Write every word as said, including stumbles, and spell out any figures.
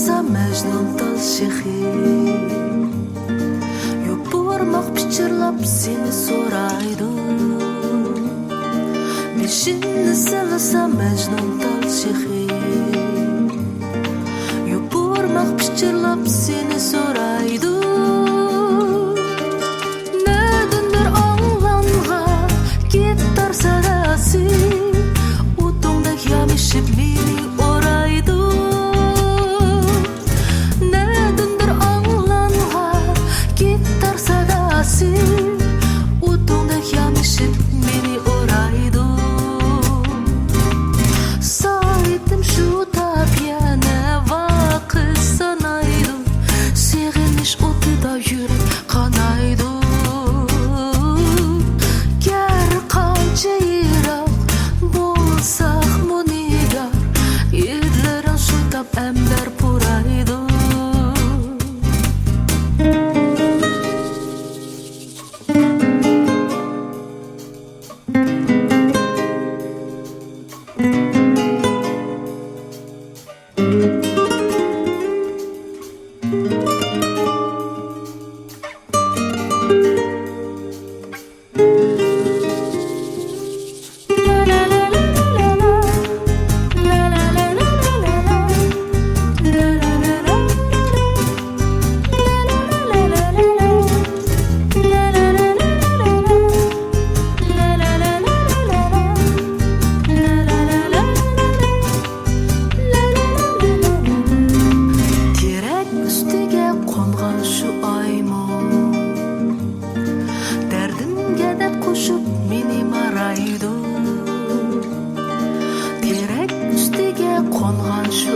مەجنۇن تال شېخى، يوپۇرماق پىچىرلاپ سېنى سورايدۇ. بېشىنى سىلىسا مەجنۇن تال شېخى، يوپۇرماق پىچىرلاپ سېنى سورايدۇ. نەدىندۇر ئاڭلانغان گىتار ساداسى، ئوتۇڭدەك يامىشىپ مېنى ئورايدۇ. نەدىندۇر ئاڭلانغان گىتار ساداسى، ئوتۇڭدەك يامىشىپ مېنى ئورايدۇ. سائىتىم شۇ تاپ يەنە ۋاقىت سانايدۇ. سېغىنىش ئوتىدا يۈرەك قانايدۇ. گەر قانچە يىراق بولساقمۇ نىگار، ھىدلىرىڭ شۇ تاپ ئەمبەر پۇرايدۇ. تېرەك ئۈستىگە قونغان شۇ ئايمۇ، دەردىمگە دەرد قوشۇپ مېنى مارايدۇ. تېرەك ئۈستىگە قونغان شۇ